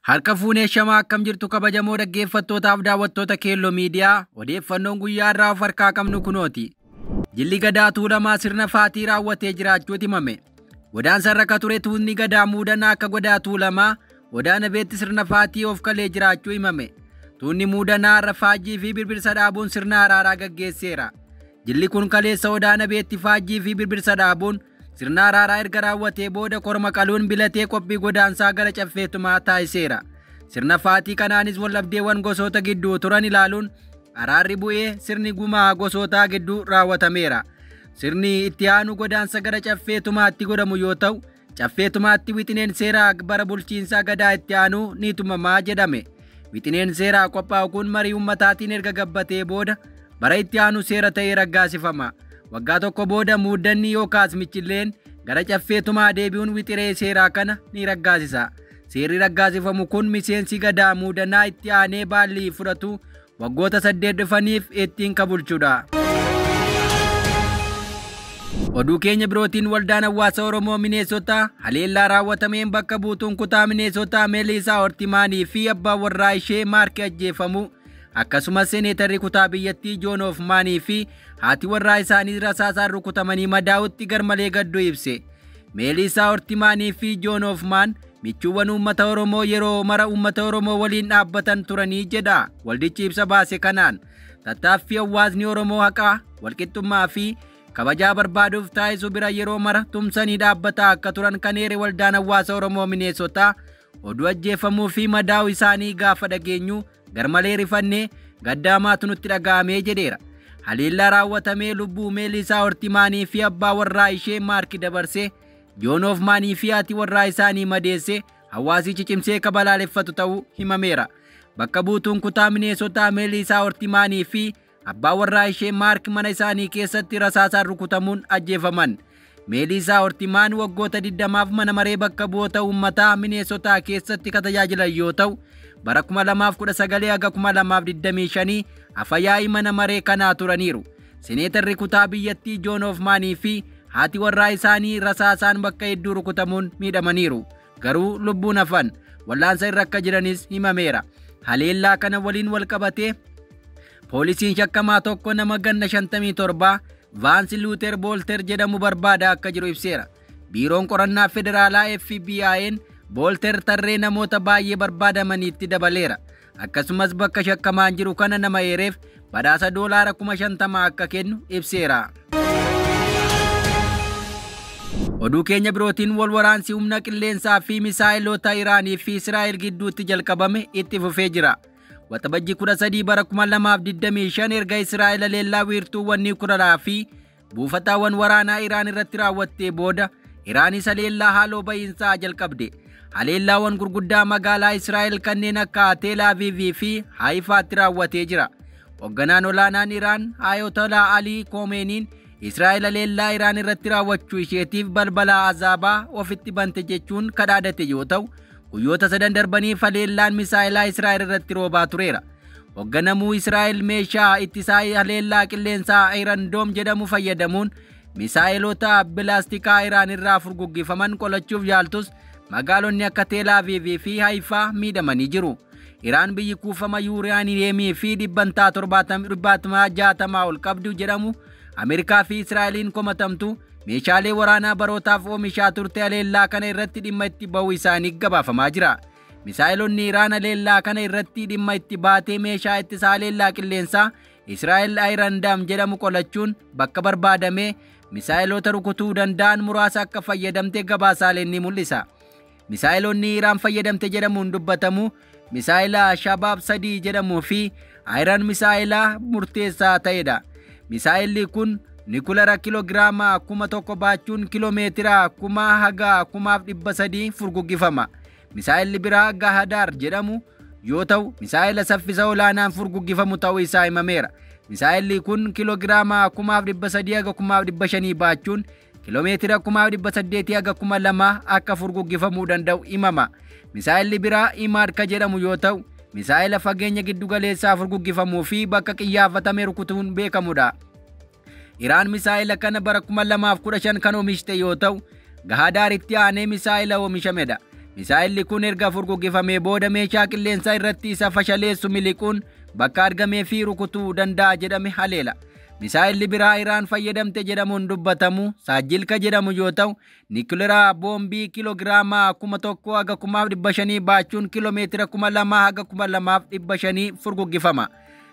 Harka fuunee shamaa akkam jirtu kabajamoo dhaggeeffattootaaf daawwattoota Keelloo Miidiyaa odeeffannoon guyyaa irraa of harkaa qabnu kunooti. Jilli Gadaa Tuulamaa sirna faatii raawwatee jiraachuutu himame. Godaansa irra ka ture tuunni Gadaa Muudanaa akka Godaa Tuulamaa Odaa Nabeetti sirna faatii of kalee jiraachuu himame. Tuunni Muudanaa irra faajjii fi birbirsa dhaabuun sirna araaraa gaggeesseera. Jilli kun kaleessa Odaa Nabeetti faajjii fi birbirsa dhaabuun sirna araaraa erga raawwatee booda korma qaluun bilatee qophii godaansaa gara caffeetumaa taasiseera. Sirna faatii kanaanis waldhabdeewwan gosoota gidduu turan ilaaluun araarri bu'ee sirni gumaa gosootaa gidduu raawwatameera. Sirni itti aanu godaansa gara caffeetumaatti godhamu yoo ta'u, caffeetumaatti wixineen seeraa bara bulchiinsaa gadaa itti aanu ni tumamaa jedhame. Wixineen seeraa qophaa'u kun marii uummataatiin erga gabbatee booda bara itti aanu seera ta'ee raggaasifama. Waggaa tokko booda muuddanni yookaas michilleen gara caffeetumaa deebi'uun wixinee seeraa kana ni raggaasisa. Seerri raggaasifamu kun miseensi gadaa muudanaa itti aanee baallii fudhatu waggoota 8 dhufaniif ittiin kabulchuudha. Oduu keenya birootiin waldaan hawaasa Oromoo Mineesotaa haleellaa raawwatameen bakka buutuun kutaa Mineesotaa Meeliisaa Hortimaanii fi abbaan warraa ishee Maarki ajjeefamu akkasumas seeneetarri kutaa biyyattii Joon Hoofmaanii fi haati warraa isaanii rasaasaan rukutamanii madaa'utti garmalee gadduu ibse. Meeliisaa Hortimaanii fi Joon Hoofmaan michuuwwan uummata Oromoo yeroo mara uummata Oromoo waliin dhaabbatan turanii jedha waldichi ibsa baase kanaan. Tattaaffii hawaasni Oromoo haqaa, walqixxummaa fi kabajaa barbaaduuf taasisu bira yeroo mara tumsanii dhaabbataa akka turan kan eere waldaan hawaasa Oromoo Mineesotaa oduu ajjeefamuu fi madaa'uu isaanii gaafa dhageenyu garmalee rifannee gaddaamaatu nutti dhaga'amee jedheera. Haleellaa raawwatamee lubbuu Meeliisaa Hortimaanii fi abbaa warraa ishee Maarki dabarsee Joon Hoofmaanii fi haati warraa isaanii madeesse hawaasichi cimsee kabalaaleffatu ta'uu himameera. Bakka buutuun kutaa Mineesotaa Meeliisaa Hortimaanii fi abbaa warraa ishee Maark mana isaanii keessatti rasaasaan rukutamuun ajjeefaman. Meeliisaa Hortimaan waggoota 20f mana maree bakka bu'oota uummataa Mineesotaa keessatti kan tajaajilan yoo ta'u, bara 2019 haga 2025 afyaa'ii mana maree kanaa turaniiru. Seneetarri kutaa biyyattii Joon Hoofmaanii fi haati warraa isaanii rasaasaan bakka hedduu rukutamuun miidhamaniiru. Garuu lubbuun hafan wallaansa irra akka jiranis himameera. Haleellaa kana waliin wal qabatee poolisiin shakkamaa tokko nama ganna 57 Vaansi Luuter Boolter jedhamu barbaada akka jiru ibseera. Biiroon qorannaa federaalaa FBI'n Boolter tarree namoota baay'ee barbaadamaniitti dabaleera. Akkasumas bakka shakkamaan jiru kana nama eereef badhaasa $50,000 akka kennu ibseera. Oduu keenya birootiin wal waraansi humna qilleensaa fi misaa'ilota Iraanii fi Israa'el gidduutti jalqabame itti fufee jira. Waxabajjii 13 bara 2025 erga Israa'el haleellaa wiirtuuwwan niwukilaraa fi buufataawwan waraanaa Iraan irratti raawwattee booda Iraanis haleellaa haaloo ba'iinsaa jalqabde. Haleellaawwan gurguddaa magaalaa Israa'el kanneen akka Teel Aviivii fi Haayifaatti raawwatee jira. Hoogganaan olaanaan Iraan Ayatollah Alii Komeeniin Israa'el haleellaa Iraan irratti raawwachuu isheetiif balbala azaabaa ofitti bante jechuun kadhaadate yoo ta'u, guyyoota sadan darbaniif haleellaan misaa'ilaa Israa'el irratti roobaa tureera. Hoogganamuu Israa'el meeshaa ittisaa haleellaa qilleensaa Iron Dome jedhamu fayyadamuun misaa'ilota bilaastikaa Iraan irraa furguggifaman qolachuuf yaaltus magaalonni akka Teel Aviivii fi Haayifaa miidhamanii jiru. Iraan biyyi kuufama yuuraaniyeemii fi dhibbantaa 60 ol qabdu jedhamu Ameerikaa fi Israa'eliin komatamtu meeshaalee waraanaa barootaaf oomishaa turte haleellaa kana irratti dhimma itti ba'uu isaanii gabaafamaa jira. Misaa'ilonni Iraan haleellaa kana irratti dhimma itti baatee meeshaa ittisaa haleellaa qilleensaa Israa'el Iron Dome jedhamu qolachuun bakka barbaadamee misaa'ilota rukutuu danda'an muraasa akka fayyadamte gabaasaaleen ni mul'isa. Misaa'ilonni Iraan fayyadamte jedhamuun dubbatamu misaa'ila Shabaab 3 jedhamuu fi Iron misaa'ila murteessaa ta'edha. Misaa'illi kun nikulara kiloogiraama 1000 baachuun kiiloomeetira 1000 haga 1300 furguggifama. Misaa'illi biraa Gahadaar jedhamu yoo ta'u, misaa'ila saffisa olaanaan furguggifamu ta'uu isaa himameera. Misaa'illi kun kiloogiraama 1300 haga 1500 baachuun kiiloomeetira 1800 haga 2000 akka furguggifamuu danda'u himama. Misaa'illi biraa Imaad ka jedhamu yoo ta'u, misaa'ila fageenya giddugaleessaa furguggifamuu fi bakka qiyyaafatame rukutuun beekamudha. Iraan misaa'ila kana bara 2015 kan oomishte yoo ta'u, Gahadaaritti aanee misaa'ila oomishamedha. Misaa'illi kun erga furguggifamee booda meeshaa qilleensaa irratti isa fashaleessu miliquun bakka argamee fi rukutuu danda'a jedhame haleela. Misaa'illi biraa Iraan fayyadamte jedhamuun dubbatamu Saajjilka jedhamu yoo ta'u, niikuleeraa boombii kiiloogiraama 1000 haga 1500 baachuun kiiloomeetira 2000 haga 2500 furguggifama.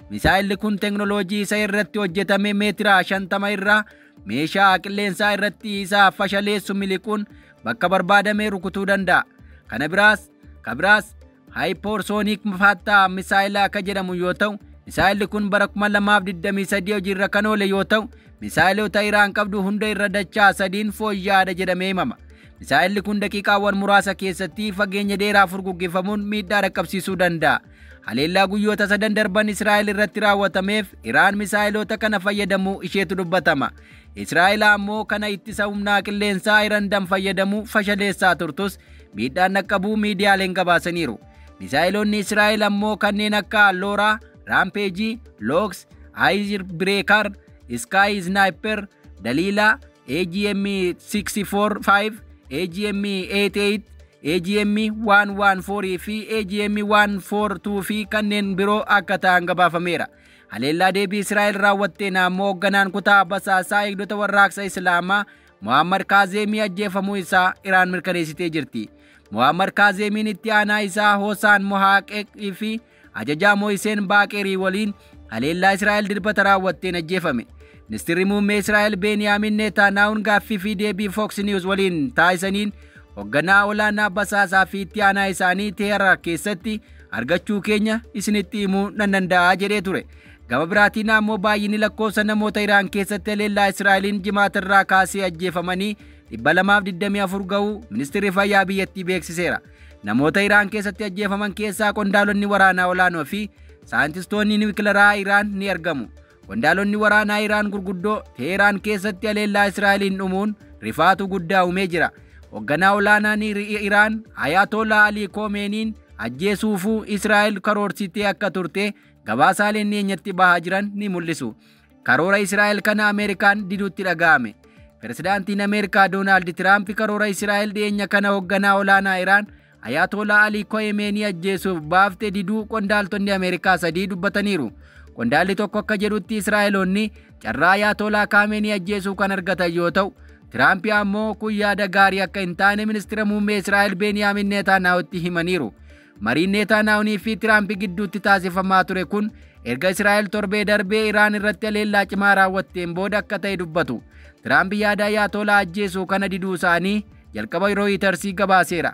Misaa'illi kun teeknooloojii isa irratti hojjetame meetira 50 irraa meeshaa qilleensaa irratti isa fashaleessu miliquun bakka barbaadame rukutuu danda'a. Kana biraas haayipoorsooniik Faattaa misaa'ila akka jedhamu yoo ta'u, misaa'illi kun bara 2023 hojiirra kan oole yoo ta'u, misaa'ilota Iraan qabdu hunda irra dachaa sadiin fooyya'aadha jedhamee himama. Misaa'illi kun daqiiqaawwan muraasa keessatti fageenya dheeraa furguggifamuun miidhaa dhaqqabsiisuu danda'a. Haleellaa guyyoota sadan darban Israa'el irratti raawwatameef Iraan misaa'ilota kana fayyadamuu isheetu dubbatama. Israa'el ammoo kana ittisa humnaa qilleensaa Iraan fayyadamuu fashaleessaa turtus miidhaan dhaqqabuu miidiyaaleen gabaasaniiru. Misaa'ilonni Israa'el ammoo kanneen akka Looraa, Raampeejii, Looks, Aayizir Bireekar, Iskaay Snaayper, Daliilaa, AGM 645, AGM 88, AGM 114 fi AGM 142 fi kanneen biroo akka ta'an gabaafameera. Haleellaa deebii Israa'el raawwatteen ammoo hoogganaan kutaa basaasaa eegdota warraaqsa Islaamaa Muhammad Kaazeemii ajjeefamuu isaa Iraan mirkaneessitee jirti. Muhammad Kaazeemiin itti aanaa isaa Hosaan Mohaaqeqii fi ajajaa Moiseen Baaqerii waliin haleellaa Israa'el dirbata raawwatteen ajjeefame. Ministeerri muummee Israa'el Beeniyaamin Neetaanaa'uun gaaffii fi deebii Fox News waliin taasisaniin hoogganaa olaanaa basaasaa fi itti aanaa isaanii Teheran keessatti argachuu keenya isinitti himuu nan danda'a jedhee ture. Gama biraatiin ammoo baay'inni lakkoofsa namoota Iraan keessatti haleellaa Israa'eliin jimaatarraa kaasee ajjeefamanii 224 ga'uu ministeerri fayyaa biyyattii beeksiseera. Namoota Iraan keessatti ajjeefaman keessaa qondaalonni waraanaa olaanoo fi saayintistoonni niwukilaraa Iraan ni argamu. Qondaalonni waraanaa Iraan gurguddoo Teheraan keessatti haleellaa Israa'eliin dhumuun rifaatu guddaa uumee jira. Hoogganaa olaanaan Iraan Ayatollah Ali Khomeiniin ajjeesuufuu Israa'el karoorsitee akka turte gabaasaaleen dhiyeenyatti bahaa jiran ni mul'isu. Karoora Israa'el kana Ameerikaan diduutti dhaga'ame. Pirezidaantiin Ameerikaa Doonaald Tiraamp karoora Israa'el dhiyeenya kana hoogganaa olaanaa Iraan Ayatollah Ali Khomeini ajjeesuuf baafte diduu qondaaltonni Ameerikaa sadii dubbataniiru. Qondaalli tokko akka jedhutti Israa'eloonni carraa Ayatollah Khamenei ajjeesuu kan argatan yoo ta'u, Tiraamp ammoo kun yaada gaarii akka hin taane ministeera muummee Israa'el Beeniyaamin Neetaanaa'utti himaniiru. Mariin Neetaanaa'unii fi Tiraamp gidduutti taasifamaa ture kun erga Israa'el torbee darbee Iraan irratti haleellaa cimaa raawwatteen booda akka ta'e dubbatu. Tiraamp yaada Ayatollah ajjeesuu kana diduu isaanii jalqaba Rooyitarsii gabaaseera.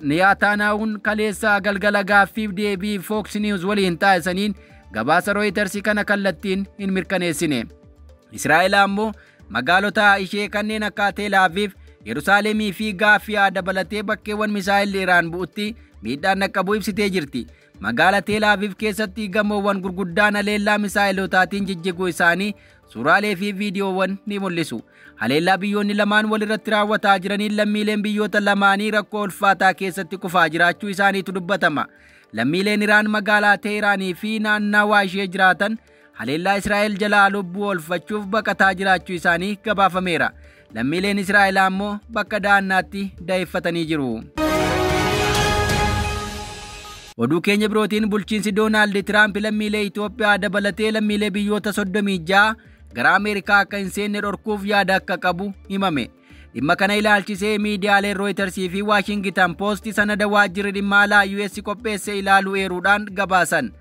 Neetaanaa'uun kaleessa galgala gaaffiif deebii Fox News waliin taasisaniin gabaasa Rooyitarsii kana kallattiin hin mirkaneessine. Israa'el ammoo magaalota ishee kanneen akka Tel Aviv, Yerusaalemii fi Gaafiyaa dabalatee bakkeewwan misaa'illi Iraan bu'utti miidhaan dhaqqabuu ibsitee jirti. Magaala Tel Aviv keessatti gamoowwan gurguddaan haleellaa misaa'ilotaatiin jijjiguu isaanii suuraalee fi viidiyoowwan ni mul'isu. Haleellaa biyyoonni lamaan walirratti raawwataa jiraniin lammiileen biyyoota lamaanii rakkoo ulfaataa keessatti kufaa jiraachuu isaaniitu dubbatama. Lammiileen Iraan magaalaa Teehiraanii fi naannawaa ishee jiraatan haleellaa Israa'el jalaa lubbuu oolfachuuf baqataa jiraachuu isaanii gabaafameera. Lammiileen Israa'el ammoo bakka da'annaatti da'eeffatanii jiru. Oduu keenya birootiin bulchiinsi Doonaald Tiraamp lammiilee Itoophiyaa dabalatee lammiilee biyyoota 36 gara Ameerikaa akka hin seenne dhorkuuf yaada akka qabu himame. Dhimma kana ilaalchisee miidiyaaleen Rooyitarsii fi Waashingitan Poost sanada waajjirri dhimma alaa US qopheesse ilaaluu eeruudhaan gabaasan.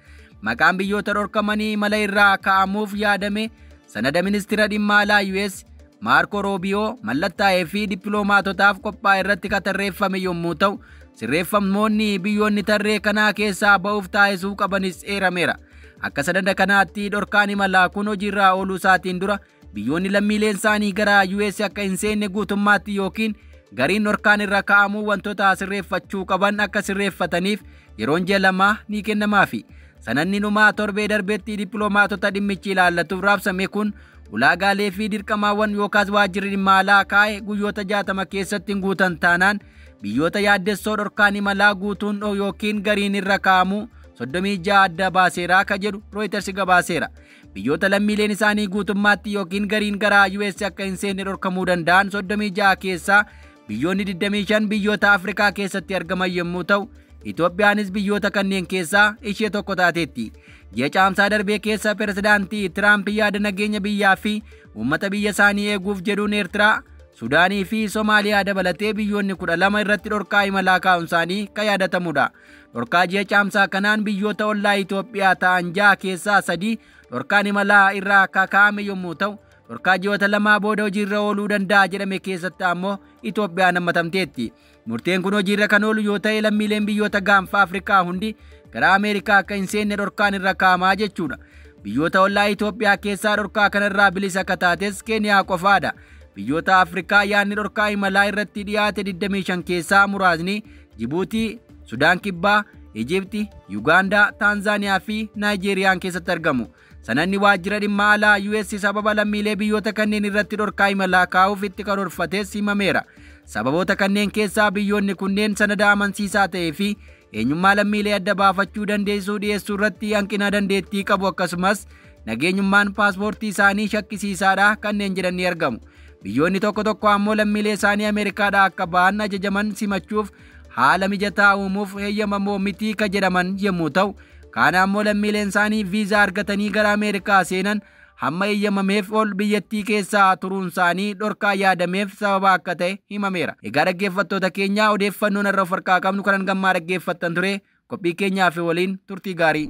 Maqaan biyyoota dhorkamanii imala irraa ka'amuuf yaadame sanada ministeera dhimma alaa US Maarko Roobiyoo mallattaa'ee fi dippiloomaatotaaf qophaa'e irratti katarreeffame yommuu ta'u, sirreeffamoonni biyyoonni tarree kanaa keessaa ba'uuf taasisuu qabanis eerameera. Akka sanada kanaatti dhorkaan imalaa kun hojiirraa ooluu isaatiin dura biyyoonni lammiileen isaanii gara US akka hin seenne guutummaatti yookiin gariin dhorkaan irra kaa'amuu wantoota sirreeffachuu qaban akka sirreeffataniif yeroon ji'a lamaa ni kennamaafi. Sanadni dhumaa torbee darbetti dippiloomaatota dhimmichi ilaallatuuf raabsame kun ulaagaalee fi dirqamaawwan yookaas waajjirri dhimma alaa kaa'e guyyoota 60 keessatti hin guutan taanaan biyyoota yaaddessoo dhorkaan imalaa guutuun yookiin gariin irra kaa'amu 36 adda baaseera akka jedhu Rooyiters gabaaseera. Biyyoota lammiileen isaanii guutummaatti yookiin gariin gara US akka hin seenne dhorkamuu danda'an 36 keessaa Biyyoonni 25 biyyoota Afrikaa keessatti argaman yommuu ta'u, Itoophiyaanis biyyoota kanneen keessaa ishee tokko taateetti. Ji'a Caamsaa darbee keessa Pirezidaantii Tiraamp yaada nageenya biyyaa fi uummata biyya isaanii eeguuf jedhuun Eertiraa, Sudaanii fi Somaaliyaa dabalatee biyyoonni 12 irratti dhorkaa imalaa kaa'uun isaanii kan yaadatamudha. Dhorkaa ji'a Caamsaa kanaan biyyoota ollaa Itoophiyaa ta'an 6 keessaa 3 dhorkaan imalaa irraa kaa'ame yommuu ta'u, dhorkaa ji'oota 2 booda hojiirra ooluu danda'a jedhame keessatti ammoo Itoophiyaan hammatamteetti. Murteen kun hojiirra kan oolu yoo ta'e lammiileen biyyoota gaanfa Afrikaa hundi gara Ameerikaa akka hin seenne dhorkaan irra kaa'amaa jechuudha. Biyyoota ollaa Itoophiyaa keessaa dhorkaa kanarraa bilisa akka taates Keeniyaa qofaadha. Biyyoota Afrikaa yaadni dhorkaa imalaa irratti dhiyaate 25 keessaa muraasni Jibuutii, Sudaan Kibbaa, Ijipti, Yugaandaa, Taanzaaniyaa fi Naayijeeriyaan keessatti argamu. Sanadni waajjira dhimma alaa US sababa lammiilee biyyoota kanneen irratti dhorkaa imalaa kaa'uuf itti karoorfates himameera. Sababoota kanneen keessaa biyyoonni kunneen sanada amansiisaa ta'ee fi eenyummaa lammiilee adda baafachuu dandeessuu dhiyeessuu irratti hanqina dandeettii qabu akkasumas nageenyummaan paaspoortii isaanii shakkisiisaadha kanneen jedhan ni argamu. Biyyoonni tokko tokko ammoo lammiilee isaanii Ameerikaadhaa akka ba'an ajajaman simachuuf haala mijataa uumuuf heeyyamamoo miti ka jedhaman yommuu ta'u, kaan ammoo lammiileen isaanii viizaa argatanii gara Ameerikaa seenan hamma eeyyamameef ol biyyattii keessaa turuun isaanii dhorkaa yaadameef sababa akka ta'e himameera. Egaa dhaggeeffattoota keenyaa odeeffannoon irra of harkaa qabnu kanan gammaa dhaggeeffattan ture qophii keenyaa fi waliin turtii gaarii.